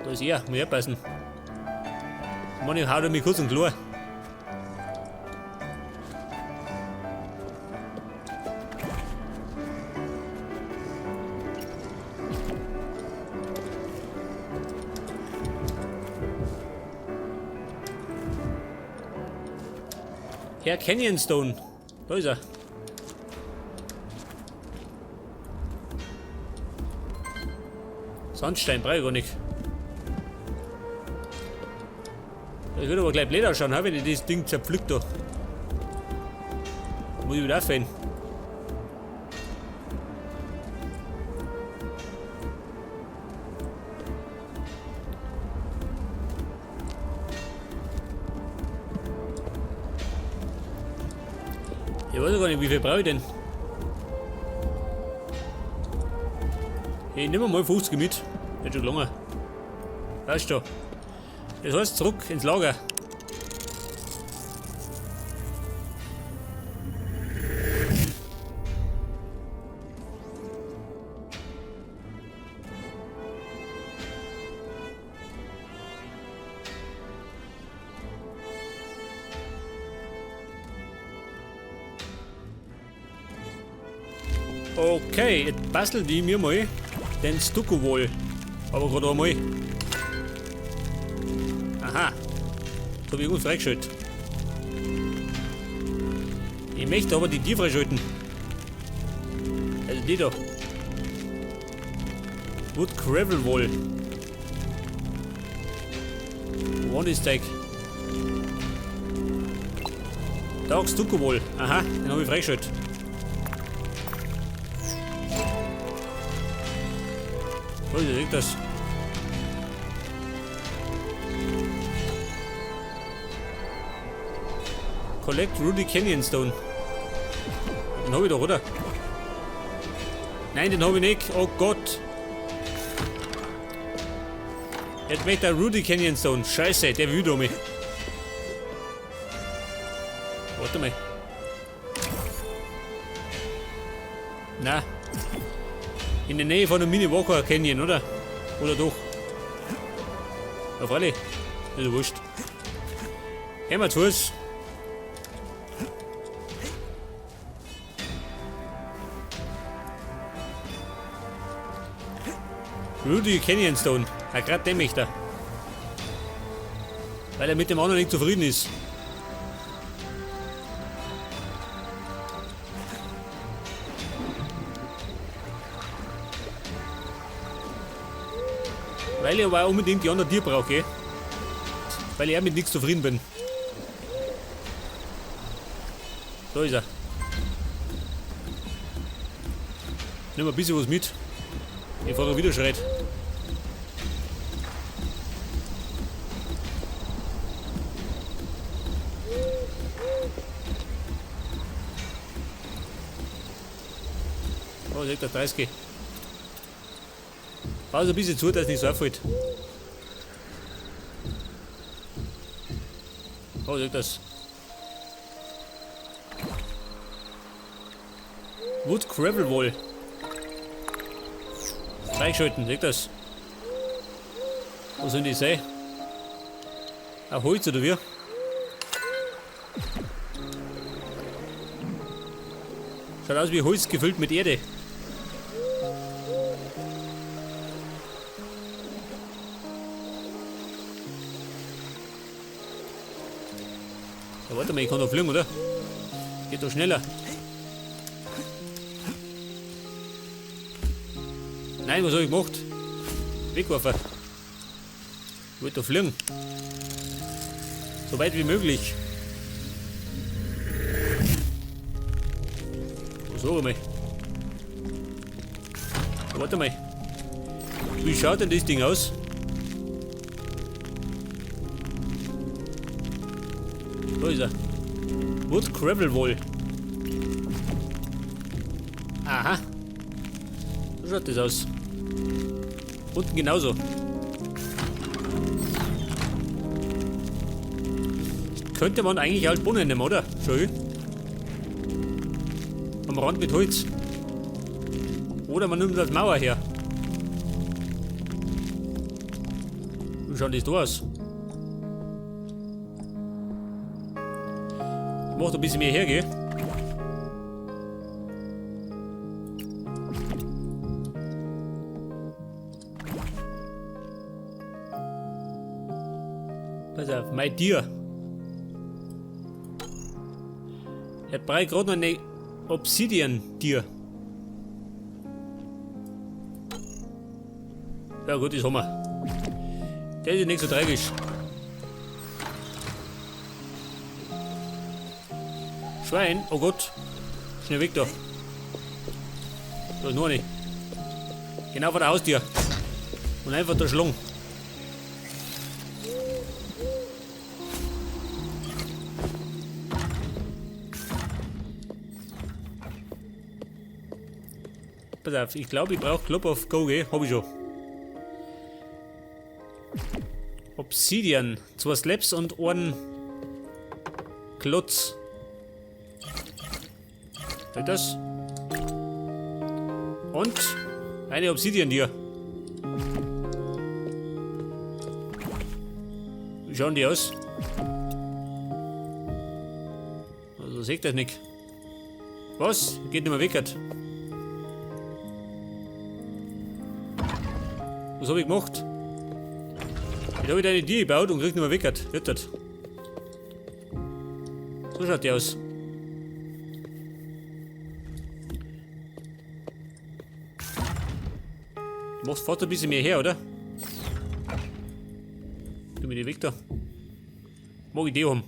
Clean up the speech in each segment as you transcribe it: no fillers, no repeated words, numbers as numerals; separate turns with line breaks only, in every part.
Da ist er, muss ich aufpassen. Mann, ich hau da mich kurz und klar. Herr Canyonstone. Da ist er. Sandstein brauche ich gar nicht. Das wird aber gleich blöd ausschauen, wenn ich das Ding zerpflückt da. Muss ich wieder aufhören. Ich weiß gar nicht, wie viel brauche ich denn? Ich nehme mal 50 mit. Wird schon gelungen. Weißt du. Das heißt, zurück ins Lager. Okay, jetzt bastel ich mir mal den Stucco-Wall. Aber gerade einmal. Aha. Das habe ich gut freigeschaltet. Ich möchte aber die Tier freischalten. Also die da. Wood Gravel Wall. Wo ist der? Dark Stucco Wall. Aha, den habe ich freigeschaltet. Oh, wie sieht das? Collect Rudy Canyon Stone. Den hab ich doch, oder? Nein, den hab ich nicht. Oh Gott. Jetzt möchte der Rudy Canyon Stone. Scheiße, der will mich. Warte mal. Na. In der Nähe von der Mini Walker Canyon, oder? Oder doch? Ja, freilich. Ist ja wurscht. Gehen wir zu Fuß. Rudy Canyon Stone. Ja, grad den möchte er. Weil er mit dem anderen nicht zufrieden ist. Weil ich aber auch unbedingt die anderen Tiere brauche, gell? Weil ich auch mit nichts zufrieden bin. Da ist er. Nimm ein bisschen was mit. Ich fahre wieder schreit. Oh, seht der 30. Pass ein bisschen zu, dass es nicht so auffällt. Oh, seht das. Wood Gravel Wall. Freigeschalten, seht das. Wo sollen die sein? Ein Holz oder wie? Schaut aus wie Holz gefüllt mit Erde. Ja, warte mal, ich kann doch fliegen, oder? Geht doch schneller. Nein, was hab ich gemacht? Wegwerfen. Ich wollte doch fliegen. So weit wie möglich. So mal. Warte mal. Wie schaut denn das Ding aus? Da ist er. Wood Gravel Wall. Aha. So schaut das aus. Unten genauso. Könnte man eigentlich als Brunnen nehmen, oder? Schön. Am Rand mit Holz. Oder man nimmt das Mauer her. schaut das da aus? Ich mach da ein bisschen mehr her, gell? Pass auf, mein Tier. Jetzt brauche ich gerade noch eine Obsidian-Tier. Ja gut, das haben wir. Das ist nicht so tragisch. Schwein, oh Gott. Schnell weg da. Da ist noch eine. Genau vor der Haustür. Und einfach der Schlong. Pass auf, ich glaube, ich brauche Club of Go, gell? Hab ich schon. Obsidian. 2 Slabs und einen Klotz. Fällt das? Und eine Obsidian hier. Wie schauen die aus? Also seht das nicht. Was? Geht nicht mehr weg. Was hab ich gemacht? Ich hab wieder eine Tür gebaut und krieg nicht mehr weg. Wird das. So schaut die aus. Du machst fast ein bisschen mehr her, oder? Tu mir die weg da. Mag ich die haben.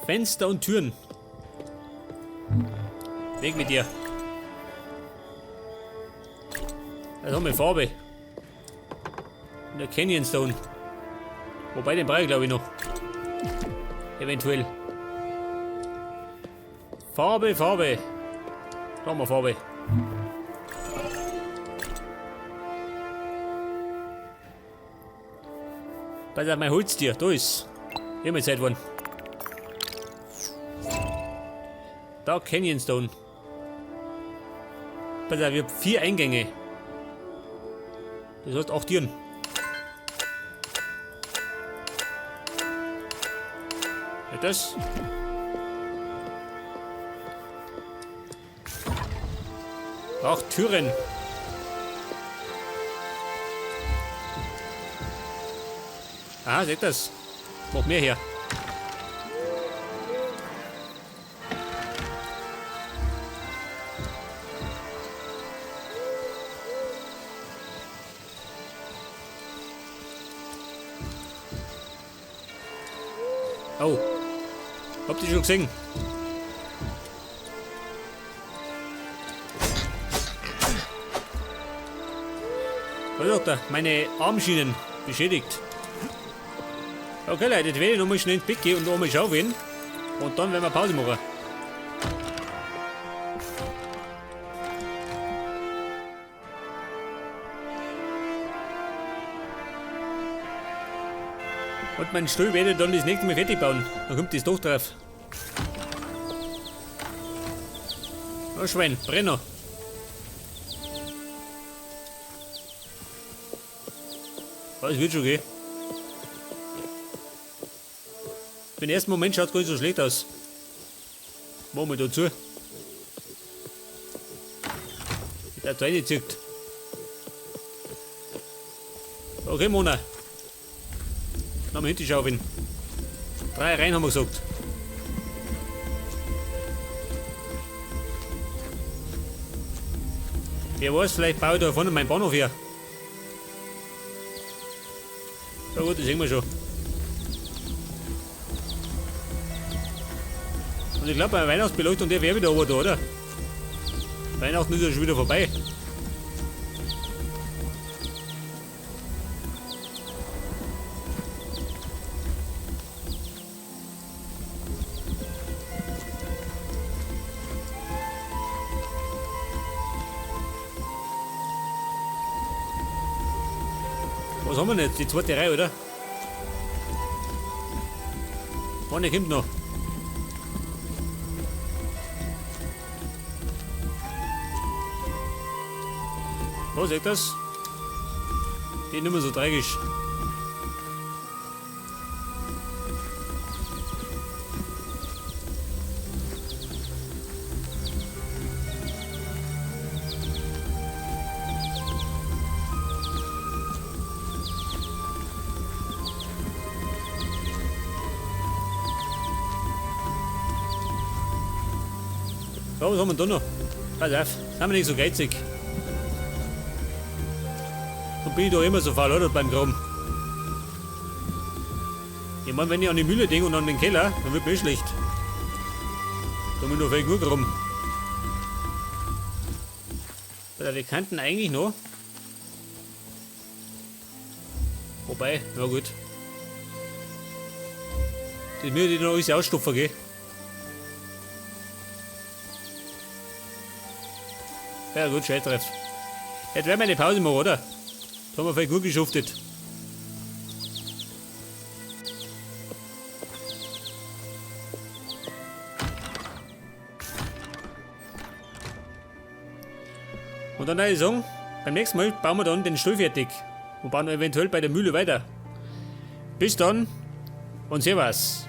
Fenster und Türen. Weg mit dir. Das haben wir Farbe. Und der Canyon Stone. Wobei, den brauche ich glaube ich noch. Eventuell. Farbe, Farbe. Da haben wir Farbe. Pass auf, mein Holztier. Da ist. Immer Zeit worden. Da Canyon Stone. Pass auf, ich hab 4 Eingänge. Das heißt 8 Türen. Ja, das. 8 Türen. Aha, seht das. Noch mehr her. Oh. Habt ihr schon gesehen? Was sagt er? Meine Armschienen beschädigt. Okay Leute, jetzt werde ich nochmal schnell ins Bett gehen und nochmal schauen. Und dann werden wir Pause machen. Und meinen Stuhl werde ich dann das nächste Mal fertig bauen. Dann kommt das doch drauf. Oh Schwein, Brenner. Alles wird schon gehen. Für den ersten Moment schaut es gar nicht so schlecht aus. Machen wir da zu. Der hat da reingezirkt. Okay, Mona. Dann haben wir hinten schaufeln. 3 rein haben wir gesagt. Wer weiß, vielleicht baue ich da vorne meinen Bahnhof her. Ja gut, das sehen wir schon. Und ich glaub, bei der Weihnachtsbeleuchtung, der wär wieder oben da, oder? Weihnachten ist ja schon wieder vorbei. Was haben wir denn jetzt? Die zweite Reihe, oder? Eine kommt noch. Da, seht das? Geht nicht mehr so dreckig. So, was haben wir da noch? Pass auf, sind wir nicht so geizig. Und bin ich doch immer so faul, oder? Beim Graben. Ich meine, wenn ich an die Mühle denke und an den Keller, dann wird mir eh schlecht. Da bin ich noch völlig nur graben. Weil wir könnten eigentlich noch. Wobei, na gut. Das müssen die noch alles ausstopfen, gell? Ja gut, scheiß drauf. Jetzt werden wir eine Pause machen, oder? Da haben wir vielleicht gut geschuftet. Und dann würde ich sagen, beim nächsten Mal bauen wir dann den Stuhl fertig. Und bauen eventuell bei der Mühle weiter. Bis dann und Servus.